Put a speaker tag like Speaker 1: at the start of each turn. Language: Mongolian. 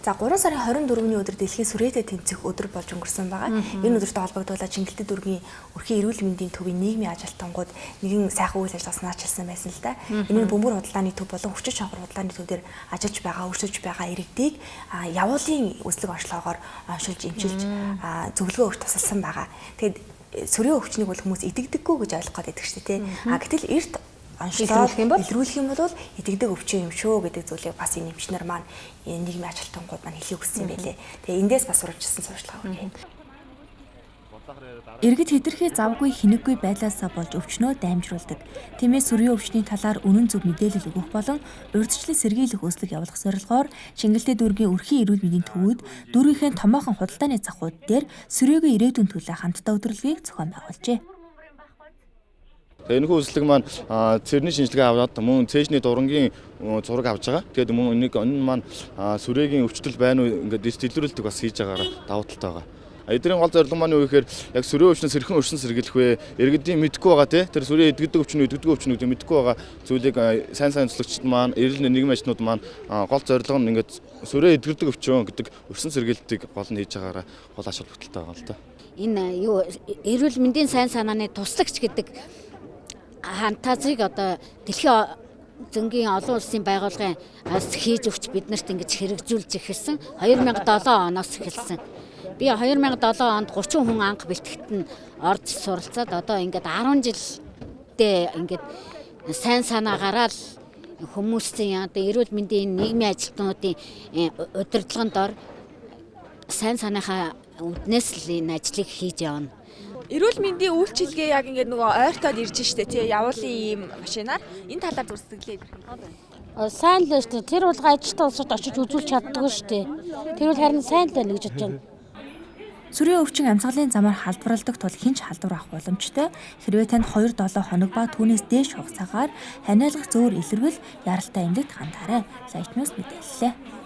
Speaker 1: За 3 сарын 24-ний өдөр дэлхийн сүрээтэй тэмцэх өдөр болж өнгөрсөн байгаа. Энэ өдөртэй холбогдуулаад Чингэлтэй дүүргийн өрхийн эрүүл мэндийн төвийн нийгмийн ажилтнууд нэгэн сайхан үйл ажиллагаа санаачилсан байсан л да. Энэ нь бөмбөр худалдааны төв болон хүчит шонхор худалдааны төв дээр ажиллаж байгаа, өрсөж байгаа иргэдийг явуулын үзлэг онцлогоогоор оншилж, эмчилж зөвлөгөө өгч тусалсан байгаа. Тэгээд сүрийн өвчнийг бол хүмүүс идэгдэггүй гэж ойлгох гээд байдаг шүү дээ, тий. А гэтэл эрт онцлоод илрүүлэх юм бол идэгдэг өвчин юм шүү гэдэг зүйлийг бас энэ эмчнэр маань нийгмийн ажилтнууд маань хэлхийг хүссэн юм байлээ. Тэгээ эндээс бас сурвалжсан сурталчилгаа өгье.
Speaker 2: Иргэд хэтэрхий завгүй хинэггүй байдлаасаа болж өвчнөө даймжруулдаг. Тиймээс сүрийн өвчний талаар үнэн зөв мэдээлэл өгөх болон урьдчилан сэргийлэх үзлэг явуулах зорилгоор Чингэлтэй дүүргийн өрхийн эрүүл мэндийн төвүүд дүүргийнхээ томоохон худалдааны завхууд дээр сүрээгүй ирээдүйн төлөө хамтдаа өдөрлөгийг зохион байгуулжээ.
Speaker 3: Тэгээ энэхүү үзлэг маань цэрний шинжилгээ аваад мөн цээжний дурангийн зураг авч байгаа. Тэгээд мөн энийг энэ маань сүрээгийн өвчтөл байна уу ингээд дэс дэлгэрүүлдэг бас хийж байгаараа давуу талтай байгаа. Эдний гол зорилго маань юу гэхээр яг сүрээ өвчнөөс хэрхэн өрсөн сэргийлэх вэ? Иргэдийн мэдэхгүй байгаа тий. Тэр сүрээ эдгэдэг өвчин үү, эдгэдэг өвчин үү гэдэг мэдэхгүй байгаа зүйлийг сайн сайн зөвлөгчд маань, эрүүл нийгмийн ажилтнууд маань гол зорилго нь ингээд сүрээ эдгэрдэг өвчин гэдэг өрсөн сэргийлтийг гол нь хийж байгаараа гол ач холбогдолтой байгаа л да.
Speaker 4: Энэ юу эрүүл мэндийн сайн санааны туслагч гэдэг фантазийг одоо дэлхийн зөнгийн олон улсын байгууллагын хийж өгч биднэрт ингэж хэрэгжүүлж эхэлсэн. 2007 оноос эхэлсэн. Би 2007 онд 30 хүн анх бэлтгэхэд нь орж суралцаад одоо ингээд 10 жилдээ ингээд сайн санаагаараа л хүмүүсийн одоо эрүүл мэндийн нийгмийн ажилтнуудын удирдлагын дор сайн санаагаа үднээс л энэ ажлыг хийж явна.
Speaker 5: Эрүүл мэндийн үйлчилгээ яг ингээд нөгөө ойртоод ирж штэ тий явуулын ийм машинаар энэ талаар зүр сэтгэлээ илэрхийлье.
Speaker 6: Сайн л штэ тэр бол ажилтаа улсад очиж үзүүлж чаддаггүй штэ. Тэр бол харин сайн л байна гэж бодож байна.
Speaker 2: Сүрийн өвчин амьсгалын замаар халдварладаг тул хэн ч халдвар авах боломжтой. Хэрвээ танд 2-7 хоног ба түүнээс дээш хугацаагаар ханиалгах зөөр илэрвэл яралтай эмнэлэгт хандаарай. Light News мэдээллээ.